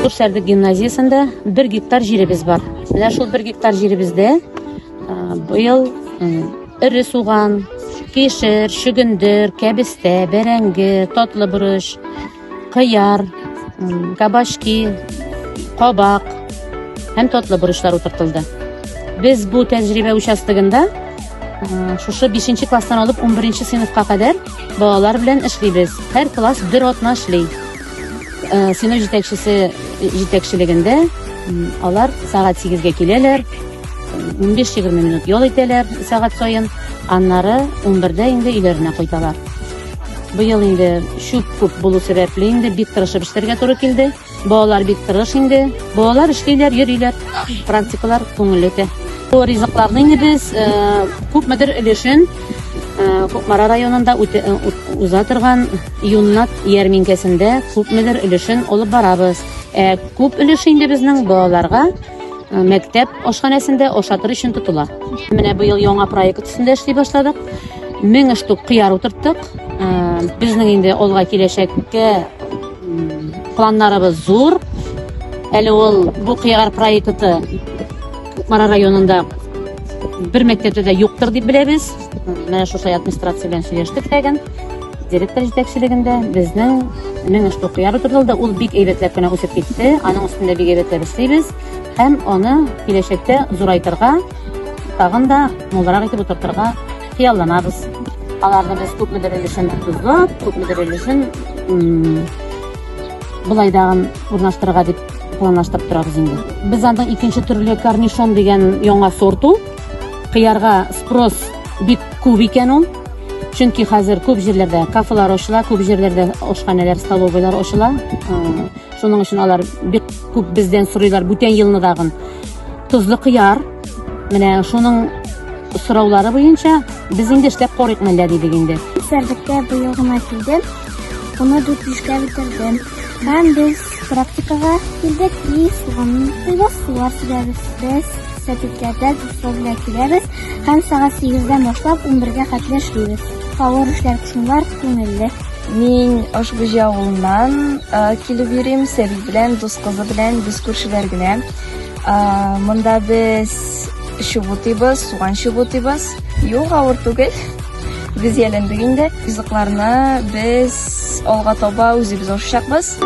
Сәрдек гимназиясендә бер гектар җиребез бар. Менә шул бер гектар җиребездә быел эре суган, кишер, чөгендер, кәбестә, бәрәңге, татлы борыч, кыяр, кабачки, кабак һәм татлы борычлар утыртылды. Без бу тәҗрибә участогында шушы 5 класстан алып 11 сыйныфка кадәр балалар белән эшлибез. Һәр класс бер атна эшли. Сыйныф җитәкчесе җитәкчелегендә алар сәгать 8-гә киләләр, 15-20 минут ял итәләр сәгать саен, аннары 11-дә инде өйләренә кайталар. Быел инде чүп күп булу сәбәпле инде бик тырышып эшләргә туры килде. Балалар бик тырыш инде. Балалар эшлиләр, йөриләр. Практикалар күңелле үтә. Бу ризыкларны инде без э, күпмедер өлешен э, Кукмара районында үтә, э, уза торган Юннат ярминкәсендә күпмедер өлешен алып барабыз. Ә күп өлеше инде безнең балаларга мәктәп ашханәсендә ашатыр өчен тотыла. Менә быел яңа проект өстендә эшли башладык. 1000 штук кыяр утырттык. Безнең инде алга киләчәккә планнарыбыз зур. Әле ул бу кыяр проекты Кукмара районында бер мәктәптә дә юктыр дип беләбез. Менә шушы администрация белән сөйләштек тәген. Директор җитәкчелегендә безнең 1000 штук кыяр утыртылды. Ул бик әйбәтләп кенә үсеп китте. Аның өстендә бик әйбәтләп эшлибез һәм аны киләчәктә зурайтырга, тагын да мулрак итеп утыртырга хыялланабыз. Аларны без күпмедер өлешен тозлап, күпмедер өлешен былай дагын урнаштырырга дип планлаштырып торабыз инде. Без аның икенче төрле корнишон дигән яңа сорт ул. Кыярга спрос бик күп икән ул. Чөнки хәзер күп җирләрдә кафелар ачыла, күп җирләрдә ашханәләр, столовыйлар ачыла. Шуның өчен алар бик күп бездән сорыйлар бүтән елны дагын. Тозлы кыяр. Менә шуның сораулары буенча без инде эшләп карыйк мәллә дидек инде. Сәрдеккә быел гына килдем. Уны 4-5-кә бетердем. Һәм без практикага килдек и суган куйбыз, сулар сибәбез. Без сәпитләрдә дуслар белән киләбез һәм сәгать 8-дән башлап 11-гә хәтле эшлибез. Авыр эшләр кушмыйлар, күңелле. Мин Ошбуҗи авылыннан килеп йөрим, Сәбит белән, дус кызы белән, без күршеләр генә. Монда без чүп утыйбыз, суган чүп утыйбыз. Юк, авыр түгел. Без ияләндек инде. Ризыкларны без алга таба үзебез ашачакбыз.